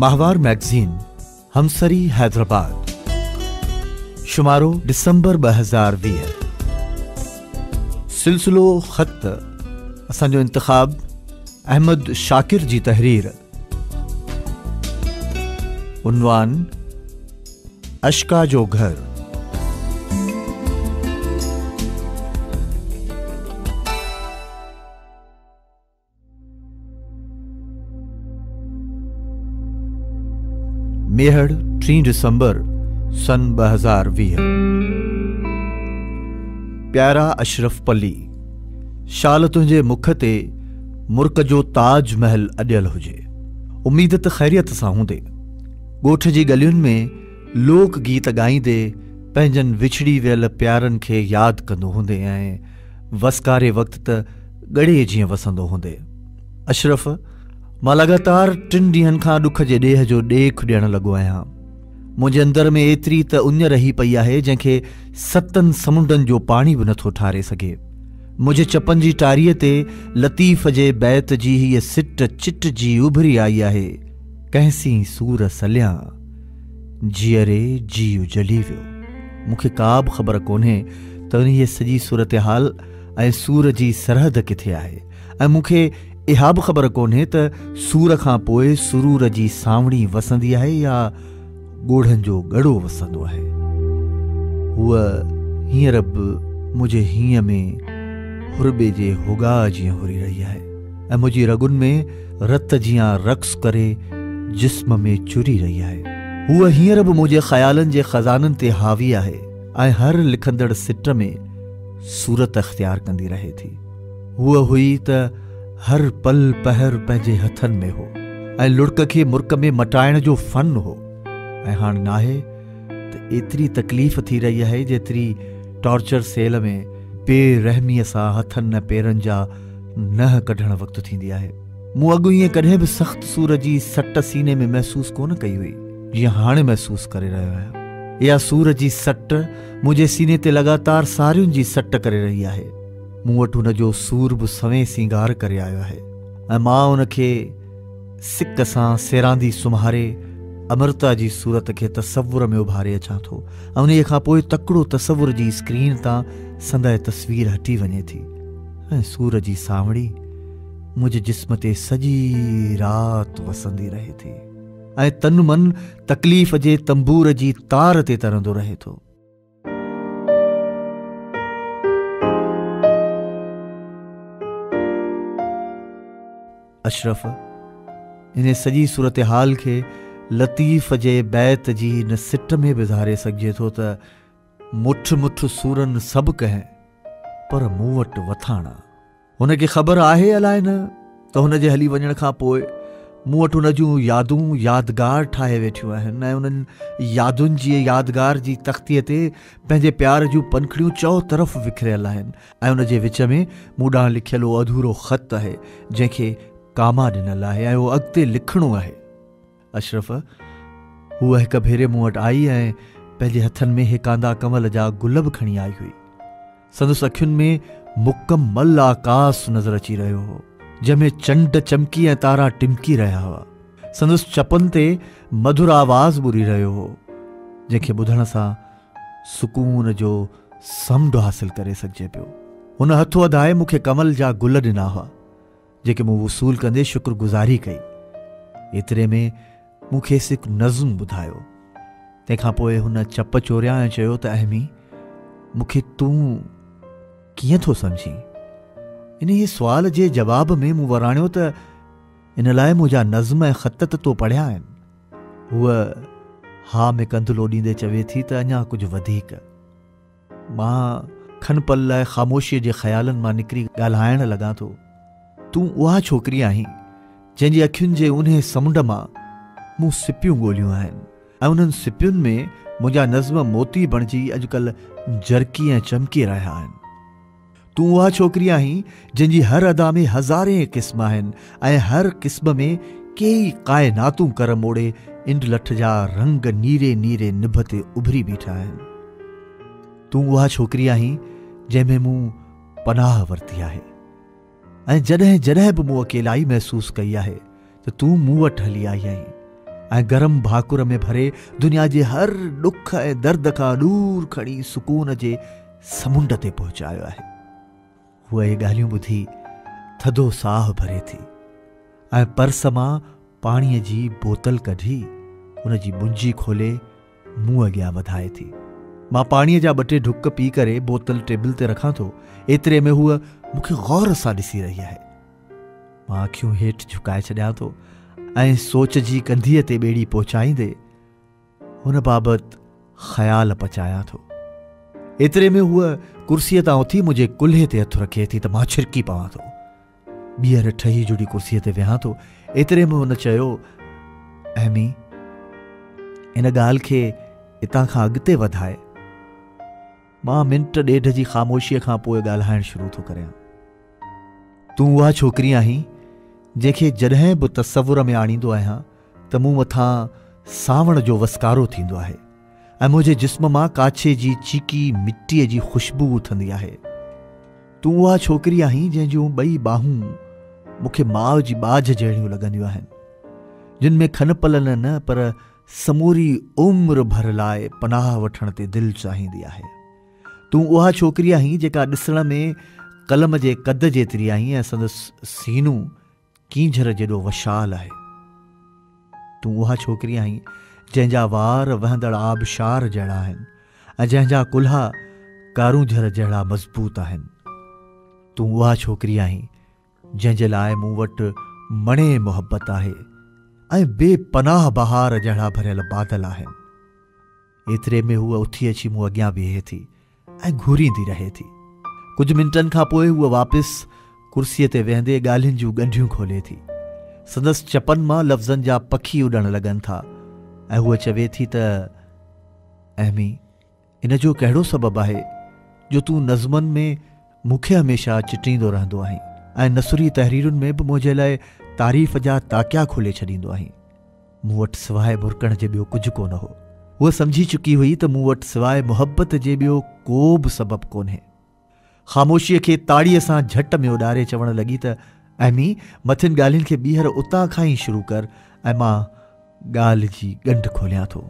ماهوار مئگزين همسري حيدرآباد، شمارو ڊسمبر 2020. سلسلو خط، اسان جو انتخاب احمد شاڪر جي تحرير. عنوان اشڪا جو گهر. ميهڙ، 3 ڊسمبر سن 2020. پيارا اشرف پلي، شال تنهنجي مک تي مرڪ جو تاج محل اڏيل هجي. اميد ته خيريت سان هوندي. ڳوٺ جي ڳلين ۾ لوڪ گيت ڳائيندي پنهنجن وڇڙي ويل پيارن کي ياد ڪندو هوندي ۽ وسڪاري وقت ته ڳڙي جيئن وسندو هوندي. اشرف، مان لڳاتار 3 ڏينهن کان ڏک جي ڏيهه جو ڏيک ڏيڻ لڳو آهيان. منهنجي اندر ۾ ايتري ته اڃ رهي پئي آهي جنهن کي 7 سمنڊن جو پاڻي به نٿو ٺاري سگهي. منهنجي چپن جي ٽاريء تي لطيف جي بيت جي هيء سٽ چٽ جي اڀري آئي آهي، ڪنهن سين سور سليان، جيئري جيء جلي ويو. مون کي ڪا به خبر ڪونهي ته انهيء سڄي صورتحال ۽ سور جي سرحد ڪٿي آهي ۽ مون کي اها به خبر ڪونهي ته سور کان پوء سرور جي سانوڻي وسندي آهي يا ڳوڙهن جو ڳڙو وسندو آهي. هوء هينئر به منهنجي هينء ۾ هرٻي جي هوڳاء جيئن هري رهي آهي ۽ منهنجي رڳن ۾ رت جيان رقص ڪري جسم ۾ چري رهي آهي. هوء هينئر به منهنجي خيالن جي خزانن تي حاوي آهي ۽ هر لکندڙ سٽ ۾ صورت اختيار ڪندي رهي ٿي. هوء هئي ته هر پل پهر پنهنجي هٿن ۾ هو ۽ لڙڪ کي مرڪ ۾ مٽائڻ جو فن هو ۽ هاڻ ناهي ته ايتري تڪليف ٿي رهي آهي جيتري ٽارچر سيل ۾ بي رحميء سان هٿن ۽ پيرن جا ننهن ڪڍڻ وقت ٿيندي آهي. مون اڳ ائين ڪڏهن به سخت سور جي سٽ سيني ۾ محسوس ڪونه ڪئي هئي جيئن هاڻي محسوس ڪري رهيو آهيان. اها سور جي سٽ منهنجي سيني تي لڳاتار سارين جي سٽ ڪري رهي آهي. مون وٽ هن جو سور به سوين سينگار ڪري آيو آهي ۽ مان ان کي سڪ سان سيراندي سمهاري امرتا جي صورت کي تصور ۾ اڀاري اچان ٿو ۽ انهيء کان پوء تڪڙو تصور جي اسڪرين تان سندء تصوير هٽي وڃي ٿي ۽ سور جي سانوڻي منهنجي جسم تي سڄي رات وسندي رهي ٿي ۽ تن من تڪليف جي تنبور جي تار تي ترندو رهي ٿو. اشرف انهي سڄي صورتحال کي لطيف جي بيت جي هن سٽ ۾ به اظهاري سگهجي ٿو ته مٺ مٺ سورن سڀ ڪنهن پر مون وٽ وٿاڻا. هن کي خبر آهي الائي نه ته هن جي هلي وڃڻ کان پوء مون وٽ هن جون يادون يادگار ٺاهي ويٺيون آهن ۽ انهن يادن جي يادگار جي تختيء تي پنهنجي پيار جون پنکڙيون چؤ طرف وکريل آهن ۽ ان جي وچ ۾ مون ڏانهن لکيل اهو اڌورو خط آهي جنهن کي ڪاما ڏنل آهي ۽ اهو اڳتي لکڻو آهي. اشرف، هوء هڪ ڀيري مون وٽ آئي ۽ پنهنجي هٿن ۾ هيڪاندا ڪنول جا گل به کڻي آئي هئي. سندس اکين ۾ مڪمل آڪاس نظر اچي رهيو هو، جنهن ۾ چنڊ چمڪي ۽ تارا ٽمڪي رهيا هئا. سندس چپن تي مڌر آواز ٻري رهيو هو، جنهن کي ٻڌڻ سان سڪون جو سمنڊ حاصل ڪري سگهجي پيو. هن هٿ وڌائي مون کي ڪنول جا گل ڏنا هئا، جيڪي مون وصول ڪندي شڪر گذاري ڪئي. ايتري ۾ مون کيس هڪ نظم ٻڌايو. تنهن کان پوء هن چپ چوريا ۽ چيو ته احمي، مون کي تون ڪيئن ٿو سمجهين؟ انهيء سوال جي جواب ۾ مون وراڻيو ته ان لاء منهنجا نظم ۽ خط ته تو پڙهيا آهن. هوء ها ۾ ڪنڌ لوڏيندي چوي ٿي ته اڃا ڪجهه وڌيڪ. مان کن پل لاء خاموشيء جي خيالن مان نڪري ڳالهائڻ لڳان ٿو. تون اها ڇوڪري آهين، جنهن جي اکين جي اونهي سمنڊ مان مون سپيون ڳوليون آهن ۽ انهن سپين ۾ منهنجا نظم موتي بڻجي اڄڪلهه جرڪي ۽ چمڪي رهيا آهن. تون اها ڇوڪري آهين، جنهن جي هر ادا ۾ هزارين قسم آهن ۽ هر قسم ۾ ڪيئي ڪائناتون ڪر موڙي انڊلٺ جا رنگ نيري نيري نڀ تي اڀري بيٺا آهن. تون اها ڇوڪري آهين، جنهن ۾ مون پناهه ورتي آهي ۽ جڏهن جڏهن به مون اڪيلائي محسوس ڪئي آهي ته تون مون وٽ هلي آئي آهين. ۽ گرم ڀاڪر ۾ ڀري دنيا جي هر ڏک ۽ درد کان ڏور کڻي سڪون جي سمنڊ تي پهچايو آهي. هوء اهي ڳالهيون ٻڌي ٿڌو ساهه ڀري ٿي ۽ پرس مان پاڻيء جي بوتل ڪڍي ان جي ٻنجي کولي مون اڳيان وڌائي ٿي. مان پاڻيء جا ٻه ٽي ڍڪ پي ڪري بوتل ٽيبل تي رکان ٿو. ايتري ۾ هوء مون کي غور سان ڏسي رهي آهي. مان اکيون هيٺ جهڪائي ڇڏيان ٿو ۽ سوچ جي ڪنڌيء تي ٻيڙي پهچائيندي هن بابت خيال پچايان ٿو. ايتري ۾ هوء ڪرسيء تان اٿي منهنجي ڪلهي تي هٿ رکي ٿي ته مان ڇرڪي پوان ٿو. ٻيهر ٺهي جڙي ڪرسيء تي ويهان ٿو. ايتري ۾ هن چيو، ايمي، ان ڳالهه کي اتان کان اڳتي وڌاء. مان منٽ ڏيڍ جي خاموشيء کان پوء ڳالهائڻ شروع ٿو ڪريان. تون اها ڇوڪري آهين، جنهن کي جڏهن به تصور ۾ آڻيندو آهيان ته مون مٿان سانوڻ جو وسڪارو ٿيندو آهي ۽ منهنجي جسم مان ڪاڇي جي چيڪي مٽيء جي خوشبوء اٿندي آهي. تون اها ڇوڪري آهين جنهن جون ٻئي ٻانهون مون کي ماء جي ٻاجهه جهڙيون لڳنديون آهن، جن ۾ کن پل نه پر سموري عمر ڀر لاء پناهه وٺڻ تي دل چاهيندي آهي. تون اها ڇوڪري آهين جيڪا ڏسڻ ۾ قلم جي قد جيتري آهين ۽ سندس سينو ڪينجهر جيڏو وشال آهي. تون اها ڇوڪري آهين جنهن جا وار وهندڙ آبشار جهڙا آهن ۽ جنهن جا ڪلها ڪارونجهر جهڙا مضبوط آهن. تون اها ڇوڪري آهين جنهن جي لاء مون وٽ مڻين محبت آهي ۽ بي پناهه بهار جهڙا ڀريل بادل آهن. ايتري ۾ هوء اٿي اچي مون اڳيان بيهي ٿي ۽ گهوريندي رهي ٿي. ڪجهه منٽن کان پوء هوء واپس ڪرسيء تي ويهندي ڳالهين جون ڳنڍيون کولي ٿي. سندس چپن مان لفظن جا پکي اڏڻ لڳن ٿا ۽ هوء چوي ٿي ته، ايمي! ان جو ڪهڙو سبب آهي جو تون نظمن ۾ مون کي هميشه چٽيندو رهندو آهين ۽ نثري تحريرن ۾ به منهنجي لاء تعريف جا تاڪيا کولي ڇڏيندو آهين. مون وٽ سواء مرڪڻ جي ٻيو ڪجهه ڪونه هو. هوء سمجهي چڪي هئي ته مون وٽ سواء محبت جي ٻيو ڪو به سبب ڪونهي. خاموشيء کي تاڙيء سان جهٽ ۾ اڏاري چوڻ لڳي ته، ايمي، مٿين ڳالهين کي ٻيهر اتان کان ئي شروع ڪر ۽ مان ڳالهه جي ڳنڍ کوليان ٿو.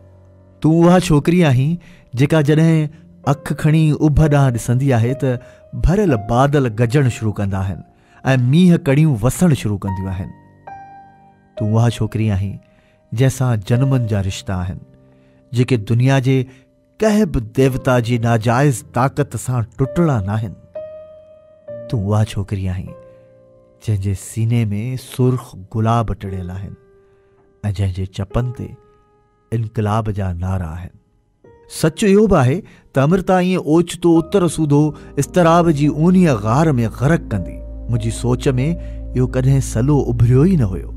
تون اها ڇوڪري آهين جيڪا جڏهن اک کڻي اڀ ڏانهن ڏسندي آهي ته ڀريل بادل گجڻ شروع ڪندا آهن ۽ مينهن ڪڙيون وسڻ شروع ڪنديون آهن. تون اها ڇوڪري آهين جنهن سان جنمن جا رشتا آهن، جيڪي دنيا جي ڪنهن به ديوتا جي ناجائز طاقت سان ٽٽڻا ناهن. تون اها ڇوڪري آهين جنهن جي سيني ۾ سرخ گلاب ٽڙيل آهن ۽ جنهن جي چپن تي انقلاب جا نعرا آهن. سچ اهو به آهي ته امرتا ائين اوچتو اتر سوڌو اضطراب جي اونهيء غار ۾ غرق ڪندي، منهنجي سوچ ۾ اهو ڪڏهن سلو اڀريو ئي نه هيو.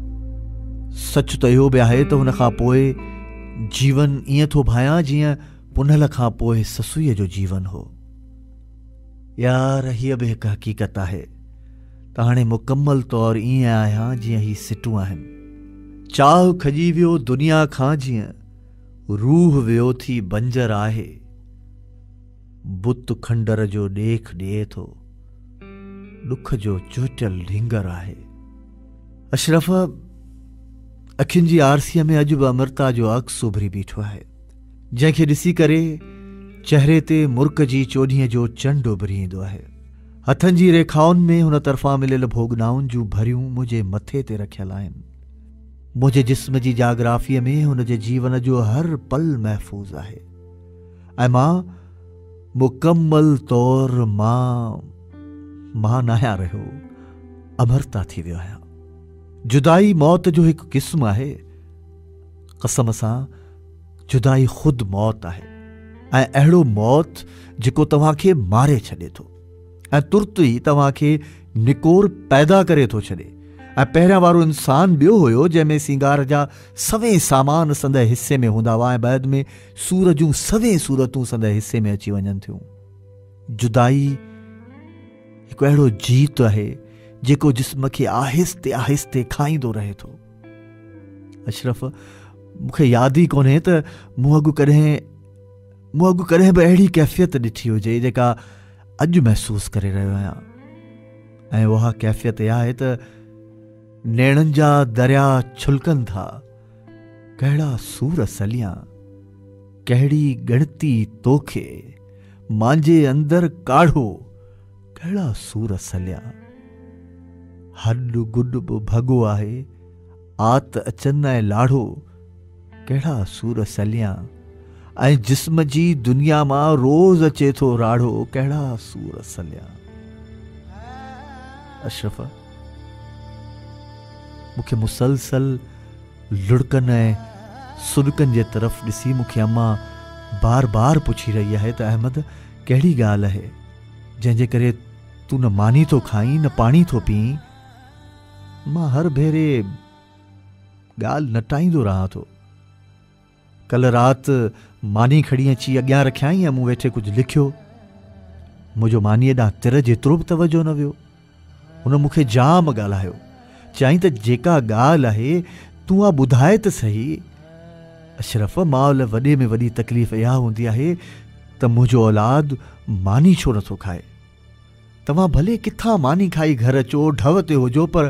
سچ ته اهو به آهي ته ان کان پوء جيون ائين ٿو ڀانيان جيئن پنهل کان پوء سسئيء جو جيون هو. يار هيء به هڪ حقيقت آهي ته هاڻي مڪمل طور ائين آهيان جيئن هي سٽون آهن. چاهه کڄي ويو دنيا کان جيئن روح ويو ٿي بنجر آهي. بت کنڊر جو ڏيک ڏئي ٿو. ڏک جو چهٽيل ڍينگر آهي. اشرف اکين جي آرسيء ۾ اڄ به امرتا جو عڪس اڀري بيٺو آهي، جنهن کي ڏسي ڪري چهري تي مرڪ جي چوڏهينء جو چنڊ اڀري ايندو آهي. هٿن جي ريکائن ۾ هن طرفان مليل ڀوڳنائن جون ڀريون منهنجي مٿي تي رکيل آهن. منهنجي جسم جي جاگرافيء ۾ هن جي جيون جو هر پل محفوظ آهي ۽ مان مڪمل طور مان مان ناهيان رهيو، امرتا ٿي ويو آهيان. جدائي موت جو هڪ قسم آهي. قسم سان جدائي خود موت آهي ۽ اهڙو موت جيڪو توهان کي ماري ڇڏي ٿو ۽ ترت ئي توهان کي نڪور پيدا ڪري ٿو ڇڏي ۽ پهريان وارو انسان ٻيو هيو جنهن ۾ سينگار جا سوين سامان سندء حصي ۾ هوندا هئا ۽ بعد ۾ سور جون سوين صورتون سندء حصي ۾ اچي وڃن ٿيون. جدائي هڪ اهڙو جيت آهي جيڪو جسم کي آهستي آهستي کائيندو رهي ٿو. اشرف مون کي ياد ئي ڪونهي ته مون اڳ ڪڏهن مون اڳ ڪڏهن به اهڙي ڪيفيت ڏٺي هجي جيڪا اڄ محسوس ڪري رهيو آهيان ۽ اها ڪيفيت اها آهي ته نيڻن جا دريا ڇلڪن ٿا. ڪهڙا سور سليان، ڪهڙي ڳڻتي توکي، مانجي اندر ڪاڙهو، ڪهڙا سور سليان. هڏ گڏ به ڀڳو آهي، آت اچن ۽ لاڙهو، ڪهڙا سور سليان. ۽ جسم جي دنيا مان روز اچي ٿو راڙهو، ڪهڙا سور سليان. اشرف مون کي مسلسل لڙڪن ۽ سڏڪن جي طرف ڏسي مون کي امان بار بار پڇي رهي آهي ته احمد ڪهڙي ڳالهه آهي جنهن جي ڪري تون نه ماني ٿو کائين نه پاڻي ٿو پيئين. مان هر ڀيري ڳالهه نٽائيندو رهان ٿو. ڪلهه رات ماني کڻي اچي اڳيان رکيائين ۽ مون ويٺي ڪجهه لکيو. منهنجو مانيء ڏانهن تر جيترو به توجهه نه ويو. هن مون کي جام ڳالهايو. چيائين ته جيڪا ڳالهه آهي تون اها ٻڌاء ته سهي. اشرف، ماء لاء وڏي ۾ وڏي تڪليف اها هوندي آهي ته منهنجو اولاد ماني ڇو نٿو کائي. توهان ڀلي ڪٿان ماني کائي گهر اچو، ڍؤ تي هجو پر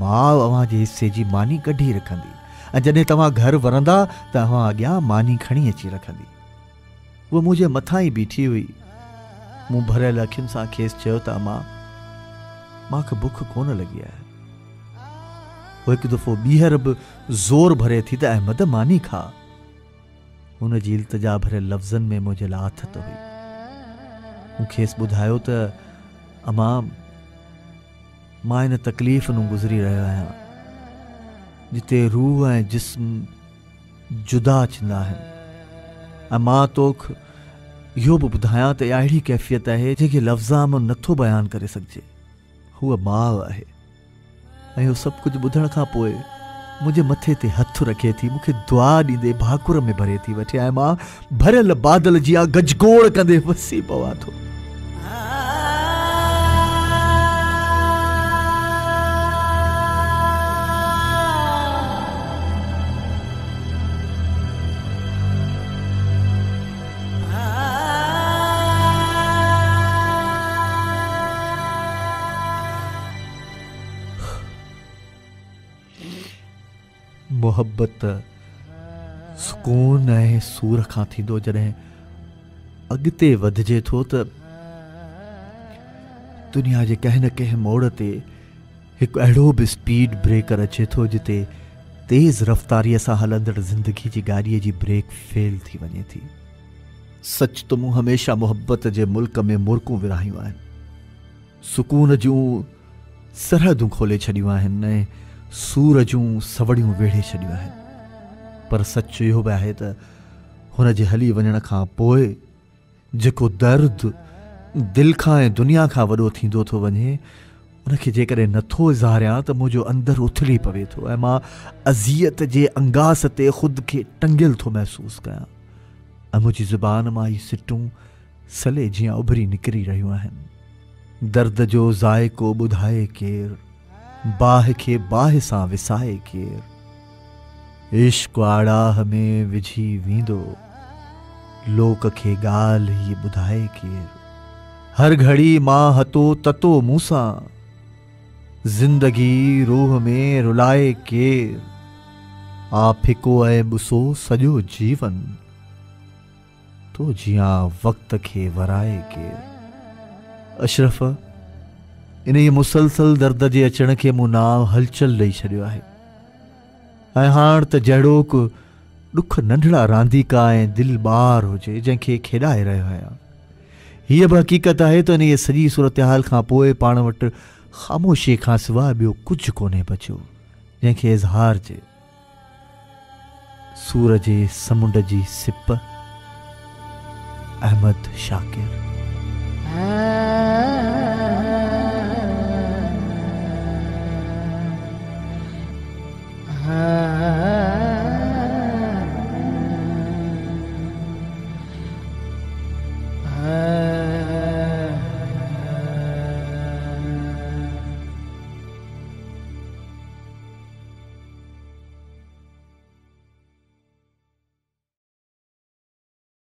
ماء اوهان جي حصي جي ماني ڪڍي رکندي ۽ جڏهن توهان گهر ورندا ته اوهان اڳيان ماني کڻي اچي رکندي. هوء منهنجي مٿان ئي بيٺي هئي. مون ڀريل اکين سان کيس چيو ته امان، مان کي بک ڪونه لڳي آهي. هوء هڪ دفعو ٻيهر به زور ڀري ٿي ته احمد ماني کاء. هن جي التجا ڀريل لفظن ۾ منهنجي لاء آٿت هئي. مون کيس ٻڌايو ته امان، مان ان تڪليف نون گذري رهيو آهيان، جتي روح ۽ جسم جدا ٿيندا آهن ۽ مان توک اهو به ٻڌايان ته اها اهڙي ڪيفيت آهي، جنهن کي لفظان ۾ نٿو بيان ڪري سگهجي. هوء ماء آهي ۽ اهو سڀ ڪجهه ٻڌڻ کان پوء منهنجي مٿي تي هٿ رکي ٿي، مون کي دعا ڏيندي ڀاڪر ۾ ڀري ٿي وٺي ۽ مان ڀريل بادل جيان گجگوڙ ڪندي وسي پوان ٿو. محبت سڪون ۽ سور کان ٿيندو جڏهن اڳتي وڌجي ٿو ته دنيا جي ڪنهن نه ڪنهن موڙ تي هڪ اهڙو به اسپيڊ بريڪر اچي ٿو جتي تيز رفتاريء سان هلندڙ زندگي جي گاڏيء جي بريڪ فيل ٿي وڃي ٿي. سچ ته مون هميشه محبت جي ملڪ ۾ مرڪون ورهايون آهن. سڪون جون سرحدون کولي ڇڏيون آهن ۽ سور جون سوڙيون ويڙهي ڇڏيون آهن. پر سچ اهو به آهي ته هن جي هلي وڃڻ کان پوء جيڪو درد دل کان ۽ دنيا کان وڏو ٿيندو ٿو وڃي، ان کي جيڪڏهن نٿو اظهاريان ته منهنجو اندر اٿلي پوي ٿو ۽ مان اذيت جي انگاس تي خود کي ٽنگيل ٿو محسوس ڪيان ۽ منهنجي زبان مان هي سٽون سلي جيان اڀري نڪري رهيون آهن. درد جو ذائقو ٻڌائي ڪير، باهه کي باهه سان وسائي ڪير. عشق آڙاهه ۾ وجهي ويندو، لوڪ کي ڳالهه هي ٻڌائي ڪير. هر گهڙي مان هتو تتو مون سان، زندگي روح ۾ رلائي ڪير. آ ڦڪو ۽ ٻسو سڄو جيون. تو جيان وقت کي ورائي ڪير. اشرف، انهيء مسلسل درد جي اچڻ کي مون نانء هلچل ڏئي ڇڏيو آهي ۽ هاڻ ته جهڙوڪ ڏک ننڍڙا رانديڪا ۽ دل ٻار هجي جنهن کي کيڏائي رهيو آهيان. هيء به حقيقت آهي ته انهيء سڄي صورتحال کان پوء پاڻ وٽ خاموشيء کان سواء ٻيو ڪجهه ڪونهي بچيو جنهن کي اظهارجي. سور جي سمنڊ جي سپ، احمد شاڪر.